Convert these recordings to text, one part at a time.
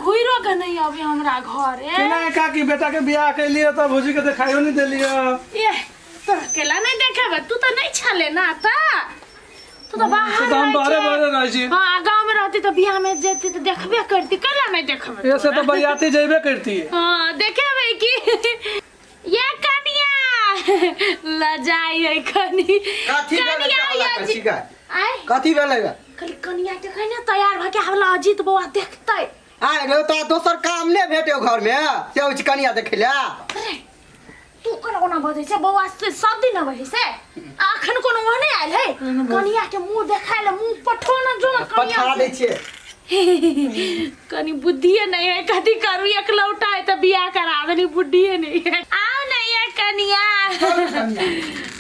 घुइरो के नहीं अबे हमरा घरे। केना है काकी, बेटा के बियाह कैलिए तऽ भौजी के देखाइयो नहीं देलिए। ए तोरा केला नहीं देखेबे, तू तो नहीं छले ना त, तू तो बाहर से तऽ हम रहै बाहरे छै। बाहरे रहै छी। हाँ, गाँव में रहती तो बियाह में जेती तो देखबे करती, केला नहीं देखबे? ऐसे तो बरियाती जेबे करती। हाँ, देखेबे की ये कनिया लजाई है कनी। कथी भेलै? कनिया कहला ये कथी का? आय। कथी भेलै? कली कनिया के कहिने तैयार भके आवला, अजीत बौआ देखतै। आय रे, तोरा दोसर काम नहि भेटौ घर में से होइ छै कनिया देखै लए? अरे तू कोना ओना बजै छै बौआ? से सब दिन अबै है से अखन कोनो ओहने आयल है कनिया के मुंह देखाय ले? मुंह पठो न जो न कनिया पठा दै छियै। कनी बुद्धिए नहीं है, कथी करू, एकलौटा है तऽ बियाह करा देली, बुद्धिए नहीं है। आओ न ये कनिया,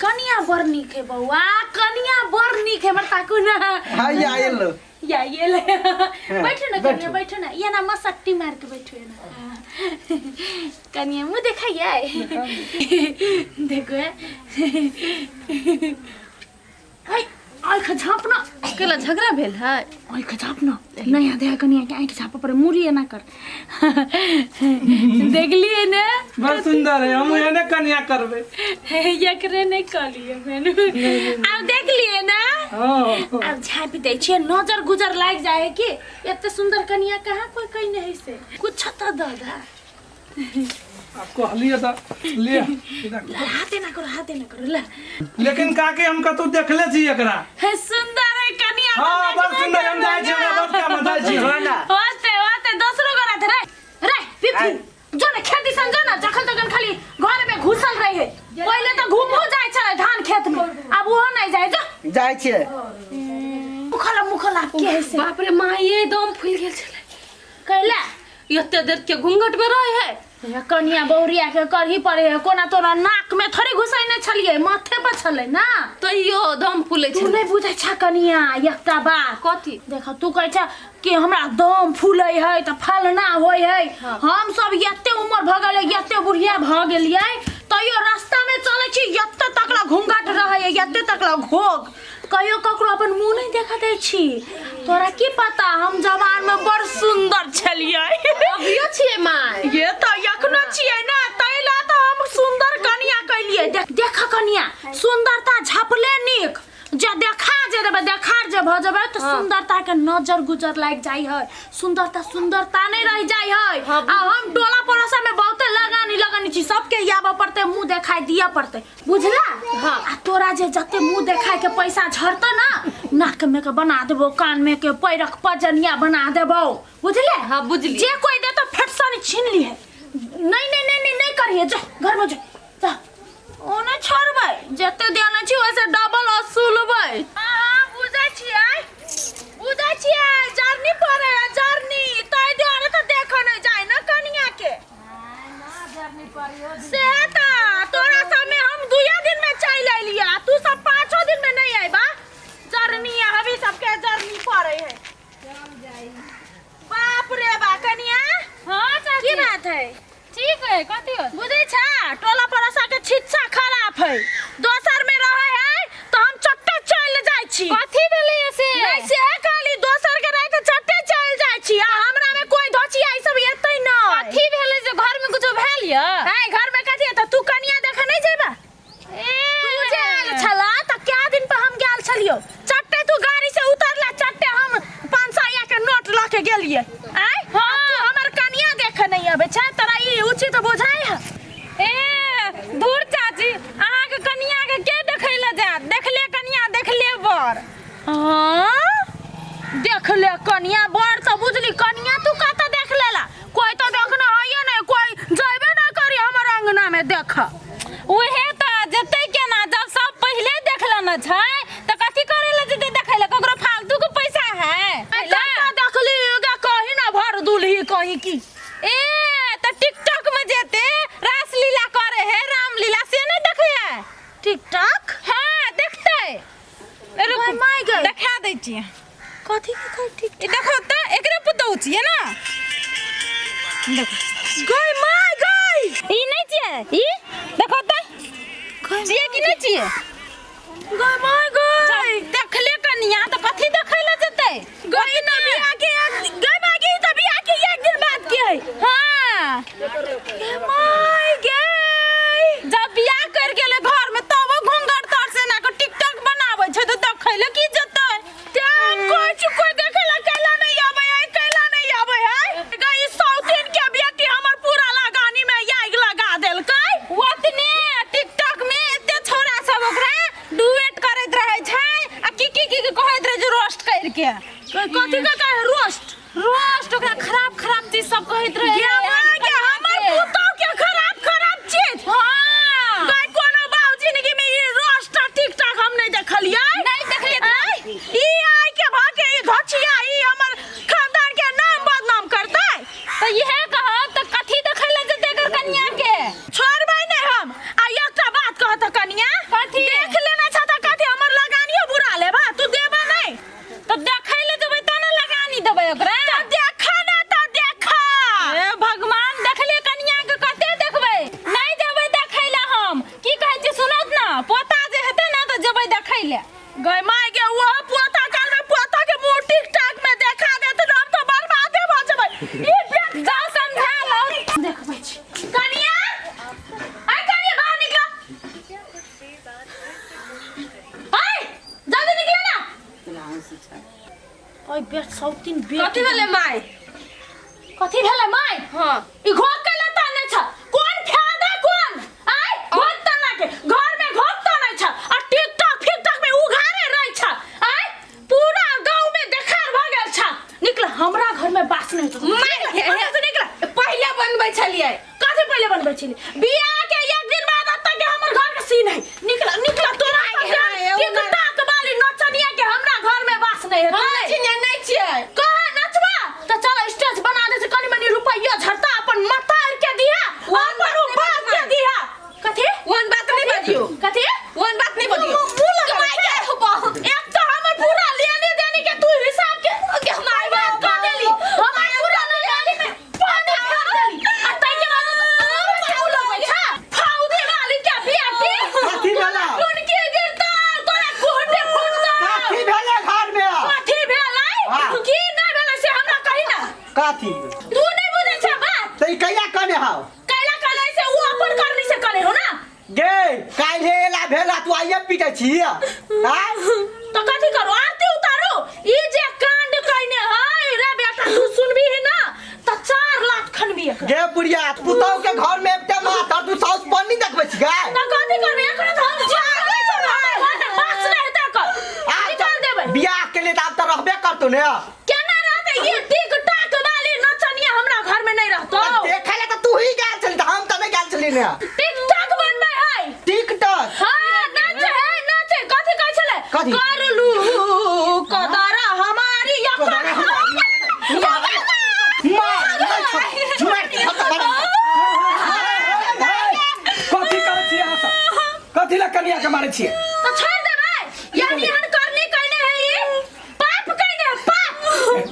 कनिया बड़ नीक है बौआ, कनिया बड़ नीक है, हमर ताकू ना। हाय आयल। या ये ले, बैठो ना कनिया। बैठो। बैठो ना, ये ना मसट्टी मार के बैठो ना कनिया। मुँह देखाइए, देखो है। हाय, आँख झाँप ना। केला झगड़ा भेल है? आँख झाँप ना, नया देह कनिया के आँख झाँप पर मुड़ी एना कर, देखलिए ने? बड़ सुंदर है, हम एने कन्या करबे। एकरे नहीं कहलिए मैंने, आब देखलिए ना? हाँ। आब झाँपि दै छियै, नजर गुजर लागि जाइ है कि एते सुंदर कनिया कहाँ कोई कहीं नहीं से। कुछ तऽ दऽ दे। आब कहलिए तऽ ले इधर। हाथे ना करो, हाथे ना करो, ला। लेकिन काकी, हम कतौ देखले छी एकरा। हे सुंदर है कनिया। हाँ, बड़ सुंदर। हम जाइ छी, हमरा बड़ काम है, जाइ छी। हाँ ना। होते होते दोसरो गोरा थे रे रे पिपी, जो ने खेती सन जो ना, जखन तखन खाली घर में घुसल रहे है। पहिले तो घूमो जाय छले धान खेत में, अब ओहो नहीं जाय। जो जाइ छियै। मुखला मुखला के है से। बाप रे माँ, ये दम फूल गेल छलै। कैला? एते देर के घूंघट में रहे है। ये कनिया बहुरिया के करही पड़े है। कोना तोरा नाक में थोड़ी घुसैने छलिए, माथे पर छलै ना। तैयो दम फूले तू छलै। नहीं बुझै छ कनिया एकटा बात। कथी? देख, तू कहै छ कि हमरा दम फूलै है तऽ फलना होइ है। हम सब एते उम्र भऽ गेलै, एते बुढ़िया भऽ गेलियै, तैयो रास्ता में चलै छी, एते तकला घूंघट रहै है, एते तकला घोघ, कहियो ककरो अपन मुंह नहीं देखा दै छी। तोरा की पता, हम जवान में बड़ सुंदर छलियै। अभियो छियै माय। ये तऽ एखनो छियै ना, तै ला तऽ हम सुंदर कनिया कैलियै। देख देख कनिया, सुंदरता झपले नीक, जे देखा जे देबै, देखार जे भऽ जेबै तऽ सुंदरता के नजर गुजर लागि जाइ है, सुंदरता सुंदरता नहीं रह जाइ है। आ हम टोला पड़ोसा में बहुते लगानी लगानी छी, सबके आबऽ पड़तै, मुंह देखाइ दिअ पड़तै, बुझला? हाँ। आ तोरा जे जते मुंह देखाय के पैसा झड़तौ ना, नाक में के बना देबो, कान में के, पैरक पजनिया बना देबो, बुझले? हाँ, बुझली। जे कोई देतो फटसनी छीन लिहे। नहीं नहीं नहीं नहीं नहीं करिए, जा घर में जा, जा। ओ नहीं छोड़बै, जते देने छी ओइसे डबल असूलबै। हाँ, बुझै छियै, बुझै छियै, जरनी पड़े है जरनी, तै दुआरे तऽ देखऽ नहीं जाय ना कनिया के। से तऽ तोरा सबमे हम दुइये दिन में चलि अयलियै आ तू सब पाँचो दिन में नहीं अयबा। जरनी हबी सबके जरनी पड़े है। बाप रे बा कनिया। हाँ चाची। की बात है? ठीक है, कथी हो? बुझै छा, टोला पड़ोसा के छिच्छा खराब है, दोसर में रहे है तो हम चट्टे चलि जाइ छी। कथी भेलै से? नहीं से कहली, दोसर के रहे तऽ चट्टे चलि जाइ छी आ हमरा में कोई धोचिया ई सब एतै न। कथी भेलै जे घर में कुछो भेल य? है घर में कथी हेतै? तू कनिया देखे नहीं जेबा? ए तू जे आयल छला तऽ क्या दिन पर हम गेल छलियो, चट्टे तू गाड़ी से उतरला, चट्टे हम 500 के नोट लऽ के गेलियै। आय हाँ, तू हमर कनिया देखे नहीं अबै छै, तोरा ई उचित बुझाइ है? ए दूर चाची, अहाँ के कनिया के के देखै लए जायत? देखले कनिया देखले बर। हाँ? देख ले कनिया बर तऽ बुझली कनिया तू कतऽ देख लेला? कोई तो देखने हइए नहीं, कोई जइबे नहीं करी हमर अंगना में देख। उहे तऽ जेतै केना, जब सब पहिले देख लेने छै तऽ कथी करै लए जेतै देखै लए? ककरो फालतू के पैसा है? कतऽ देखली गे? कही ना भर दुलही कहीं की। ए तऽ टिकटॉक में जेते रासलीला करे है, रामलीला, से नहीं देखे है? टिकटॉक? हाँ, देखतै। रुक। गई माय गई। देखा दै छियै। कथी के कही टिकटॉक? ई देखो तऽ, एकरे पुतहु छियै ना, देखो। गई माय गई। ई नहीं छियै? ई देखो तऽ, छियै कि नहीं छियै? गई माय गई। देखले कनिया तऽ कथी देखै लए जेतै? गई ना बियाह के एक, गई माय गई तऽ बियाह के एक दिन बाद ए my गे। जब बियाह कर गेले घर में तब घूंघट तर से ना के टिकटॉक बनावे छै त देखै ले की जतै। ते हम कोई कोई देखे ला कैला नहीं आवे है, कैला नहीं आवे है। गई सौतीन के बेटी हमर पूरा लगानी में आग लगा देलकै। ओतने टिकटॉक में एते छोरा सब ओकरा डुएट करैत रहै छै आ की की की की कहैत रहै छै रोस्ट करके। कथी के कहे रोस्ट? रोस्ट ओकरा खराब खराब चीज सब कहैत रहै। गे माय गे, हमर पुतहु के खराब खराब चीज। हाँ। गई कोनो बाप जिंदगी में ई रोस्ट आ टिकटॉक हम नहीं देखलियै। नहीं देखलियै। आय, ई आइ के भाके ई घचिया ई हमर खानदान के नाम बदनाम करतै। तऽ इहे कहब तऽ कथी देखै लए जेतै एकर कनिया के? छोड़बै नहीं हम। आ एकटा बात कहत कनिया। कथी? देख लेना छ त कथी हमर लगानियो बुरा लेबा, तू देबा नहीं। तऽ देखै लए जेबै तब ने लगानी देबै ओकरा। त देखा ना त देखा। हे भगवान, देखलियै कनिया के कते देखबै? नहीं जेबै देखै लए हम। की कहै छी सुनत ना, पोता जे हेतै ना तऽ जेबै देखै लए। गय माय गे, वो पोता काल में पोता के मुंह टिकटॉक में देखा देत न, हम तो बर्बादे भ जेबै। ई बेट जाओ समझा लो। देखबै छी। कनिया, आइ कनिया बाहर निकला। आइ जल्दी निकले ना। ओइ बेट सौतीन बेट। कथी भेलै माय? कथी भेलै माय? हाँ। ई घोक के लता नै छ, कोन फायदा कोन? आइ घोक त ना के घर में घोक त नै छ आ टिकटॉक फिकटॉक में उघारे रहै छ। आइ पूरा गांव में देखार भ गेल छ। निकल, हमरा घर में बास नहीं होतो। माय निकल, हमरा से निकल। पहिले बनबै छलियै। कथी पहिले बनबै छलियै? बियाह के एक दिन बाद अब तक के हमर घर के सीन है। निकल निकल, तोरा माय सब गे, टिकटॉक वाली नचनिया के हमरा घर में बास नहीं हेतै। हम नचिनिया नहीं छियै। कहाँ नचबा? त चल स्टेज बना दे, कनी मनी रुपैया झरता अपन मतार के दिहा, ओहन अपन बात उ नहि बाप के बजबै। दिहा। कथी? ओहन बात नहीं बजियौ। कथी? ओहन बात नहीं बजियौ। मुंह लगा माय छै। गे, बहुत। एक तो हमर पूरा लेने देने के तू हिसाब के के माय बाप कर देली, हमर पूरा लगानी में पानी फेर देली आ तै के बाद फाउ लगै छ। फाउदी वाली के बेटी। कथी भेला? टुनकी गिरता तोरा कोहटे फुटता। कथी भेलै घर में? कथी भेलै? हाँ। की नहि भेलै से हमरा कही ना। कथी? तू नहीं बुझै छ बात। तऽ ई कैला कने हाव? कैला कने से उ अपन करनी से कने हो ना। गे काल्हे एला भेला, तू आइए पीटै छी आँय? तो कथी करू? आरती उतारू? ई जे कांड कइने है रे बेटा, तू सुनबी ही ना त 4 लाख खनबी एकरा। गे बुढ़िया, पुतहु के घर में एकटा माथर तू साउस पन्नी देखबै छी गे? त कथी करबी एकरा? त हम जानै छौ ना, हमर घर में बास नहि हेतै एकर। आब निकाल देबै। बियाह के लिए तऽ आब तऽ रहबे करतौ ने। केना रहतै? ई टिकटॉक वाली नचनिया हमरा घर में नहीं रहतौ। तऽ देखै लए तऽ तू ही गेल छली, तऽ हम तऽ नहि गेल छली ने। टिकटॉक बनबै है। टिकटॉक? हाँ, नाचे है, नाचे। कथी कहै छलै? कथी? कर लू कदर हमारी या कदर हमारी। मार, नहि छोड़, झुमारि दे, हम तऽ मारब। कथी करै छियै अहाँ सब? कथी लए कनिया के मारै छियै? तो छोड़ देबै। यानी हन करनी कइने है, ई पाप कइने है, पाप।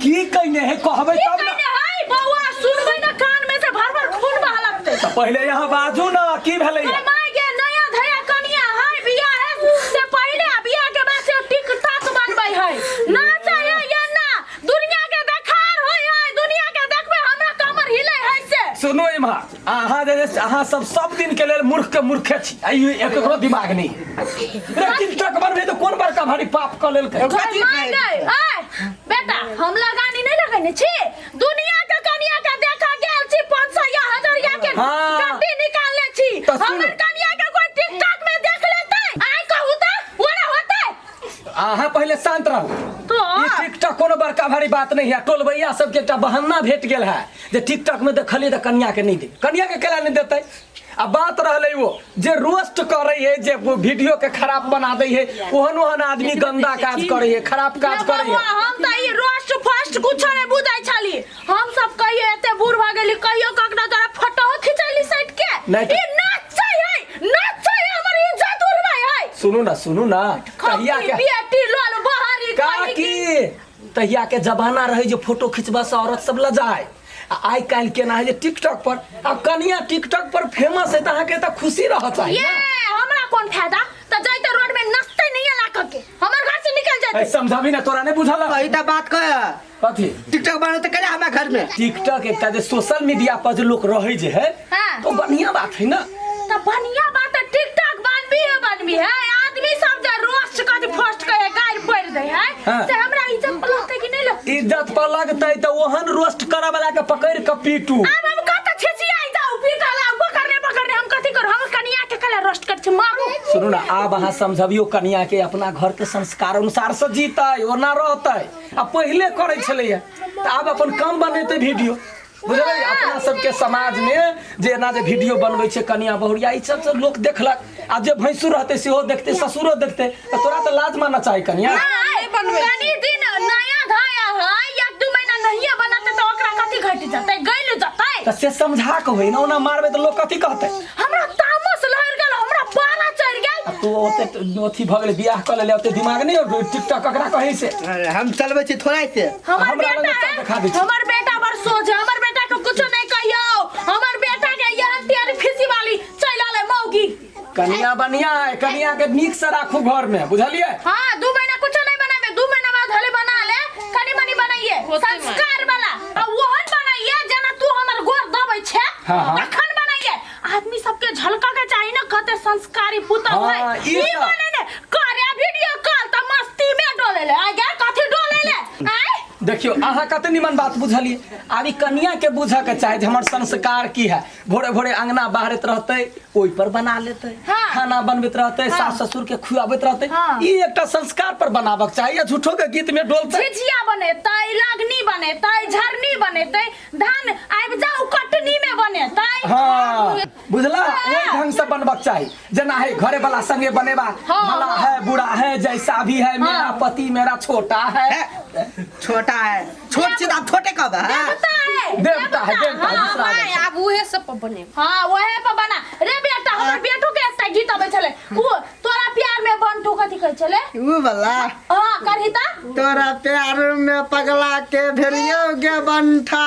की कइने है कहबै की तब ना। कइने है बौआ? सुनबै ना कान में से भर भर खून बहलतै। तऽ पहिले यहाँ बाजू ना, की भेलै? अरे माय गे, नया धया कनिया है, बियाह है से पहिले आ बियाह के बाद से टिकटॉक बनबै है, नाचै है या ना दुनिया के देखार होय है। दुनिया के देखबै हमरा कमर हिलै है से। सुनू इम्हर, अहाँ जे अहाँ सब सब दिन के लेल मूर्ख के मूर्खे छी, आ ई एकरो दिमाग नहीं है। रे टिकटॉक बनबै तऽ कोन बड़का भारी पाप कऽ लेलकै? कथी? माय गे, आय बेटा, हम लगानी नहीं लगेने छी। दुनिया के कनिया के देखा गेल छी, 500 या 1000 के हाँ। गड्डी निकालने छी। तऽ सुनू। हमर कनिया के कोई टिकटॉक में देख लेतै, आय कहू त ओना होतै? अहाँ पहिले शांत रहू। तो ई टिकटॉक कोनो बड़का भारी बात नहीं है। टोलबैया सबके एकटा बहाना भेट गेल है जे टिकटॉक में देखलियै तऽ कनिया के नहीं दे, कनिया के केला नहीं देतै। आ बात रहलै वो जे रोस्ट करै है, जे वो वीडियो के खराब बना दै है, ओहन ओहन आदमी गंदा काज करै है, खराब काज करै है। बौआ, हम तऽ ई रोस्ट फर्स्ट कुछो नहीं बुझै छली। हम सब कहियो एते बूढ़ भऽ गेली, कहियो ककरो द्वारा फोटो खिंचैली सटि के। नहि ई नाचै है, नाचै है, हमर इज्जत उड़बै है। सुनू ना, सुनू ना, तहिया के बेटी लोल बहरी कही। काकी, तहिया के जमाना रहे जे फोटो खिंचबा से औरत सब लजाए, आ आइ काल्हि केना है जे टिकटॉक पर आब कनिया टिकटॉक पर फेमस है तऽ अहाँके तऽ खुशी रहऽ चाही ये ने। हमरा कोन फायदा? तऽ जाइते रोड में नाचते नहीं ला के हमर घर से निकल। जेतै। समझाबी ना, तोरा नहीं बुझल है? सही त बात कह। कथी? टिकटॉक बनाओ तो केला हमरा घर में। टिकटॉक एकटा जे सोशल मीडिया पर जे लोग रहै जे है हाँ। तो बढ़िया बात है ना। त बढ़िया बात है, टिकटॉक बनबी है बनबी है, आदमी सब जे रोस्ट कथी फोस्ट करे गारि पड़ दे है हाँ। से हमरा इज्जत पर लगतै कि नहीं लगतै? इज्जत पर लगतै तऽ ओहन रोस्ट करऽ वाला के पकड़ के पीटू। आब हम कत छिछियाई जाऊ पीटल आउ पकड़ने पकड़ने, हम कथी करू? हम कनिया के कला रोस्ट कर छी मारू। सुनू ना, आब अहाँ समझबियो कनिया के, अपना घर के संस्कार अनुसार से जीतै ओना रहतै। आ पहिले करै छलैया तऽ आब अपन कम बनेतै वीडियो, बुझलियै? अपना सबके समाज में जे एना जे वीडियो बनबै छै कनिया बहुरिया ई सब सब लोक देखलक, आ जे भैंसुर रहतै सेहो देखतै, ससुरो देखतै, तऽ तोरा तऽ लाज मानऽ चाही कनिया। नहीं, कनी दिन नया धाया है, 1-2 महीना नहीं बनते तो ओकरा कथी घट जतै, गइल जतै। तऽ से समझा के होई ना, ओना मारबै तऽ लोक कथी कहतै? हमरा तामस लहर गेल, हमरा पारा चढ़ गेल। आ तू ओते अथी भऽ गेलै, बियाह कऽ लेले, ओते दिमाग नहि और टिकटॉक ककरा कहै से? अरे, हम चलबै छी थोड़ा से। हमर हमरा बेटा लग है, देखा दै छी। हमर बेटा बड़ सोझ है, हमर बेटा के कुछो नहीं कहियो, हमर बेटा के यहन तेरी फिसी वाली चलि आले मौगी। कनिया बढ़िया है, कनिया के नीक से राखू घर में, बुझलियै? हाँ, 2 महीना कुछो नहीं बनाबे, 2 महीना बाद हले बना ले, कनी मनी बनाइए संस्कार वाला, आ ओहन बनाइए जेना तू हमर गोर दबै छे। हाँ, हाँ। तखन बनाइए। आदमी सबके झलका के चाही ना कते संस्कारी पुतहु है। हाँ, ई ई सब। बने ने करे वीडियो कॉल त मस्ती में डोले ले, आ गे कथी डोले ले आय। देखियो अहाँ कते निमन बात बुझलियै। आब ई कनिया के बुझऽ के चाही जे हमर संस्कार की है। भोरे भोरे अंगना बाहरैत रहतै ओहि पर बना लेतै, हाँ। खाना बनबैत रहतै, सास ससुर के खुआबैत रहतै, हाँ। ई एकटा संस्कार पर बनाबक चाही। या झूठो के गीत में डोलतै। झिझिया बनेतै, लागनी बनेतै, झरनी बनेतै, धान आबि जाउ कटनी में बनेतै। हाँ बुझला, ओहि ढंग से बनबक चाही जेना है घरे वाला संगे बनेबा। हाँ, भला हाँ। है बुरा है जैसा भी है, मेरा हाँ। पति मेरा छोटा है। छोटा है, छोट छी त आब छोटे कब है? देवता है, देवता है, देवता है, हाँ, दूसरा माय, आब उहे सब पर बनेब। हाँ वहे पर बना रे बेटा। हमर बेटो के एकटा गीत अबै छलै, उ तोरा प्यार में बंटू कथी कहै छलै उ वाला? हाँ करही त। तोरा प्यार में पगला के भेलियो गे बंठा,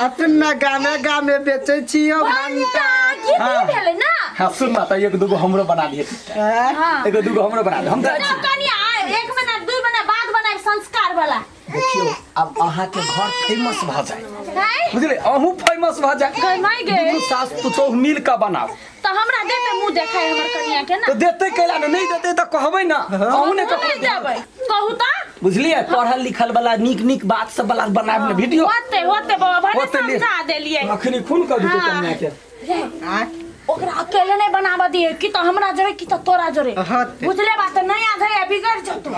अपना गामे गामे बेचै छियो भंटा। गीत हाँ। ई भेलै ना। हाँ सुन ना, त एक दूगो हमरो बना दिए। हाँ। एगो दूगो हमरो बना दे, हम जाइ छी। कनिया 1 महीना 2 महीना बाद बनाए संस्कार वाला। देखियो अब अहाँ के घर फेमस भ जाए, हैं? बुझलियै? अहूँ फेमस भ जाए। गै माय गे। दुनू सास पुतोह मिल के बनाओ। त हमरा देते मुंह देखाय हमर कनिया के ना। तो देते कैला ने, नहीं देते त कहबै ना, अहूँ ने नहीं देबै कहू त। बुझलियै? पढ़ल लिखल वाला नीक नीक बात सब वाला बनाबे ने वीडियो। होते होते बाबा भने होते ले। समझा देलियै। अखनी खून कर देते हाँ। कनिया के। आँय? ओकरा अकेले नहीं बनाबऽ दिए, कि त हमरा जोरे कि त तोरा जोरे। होते। बुझले बात? नहीं आधे बिगड़ जतो।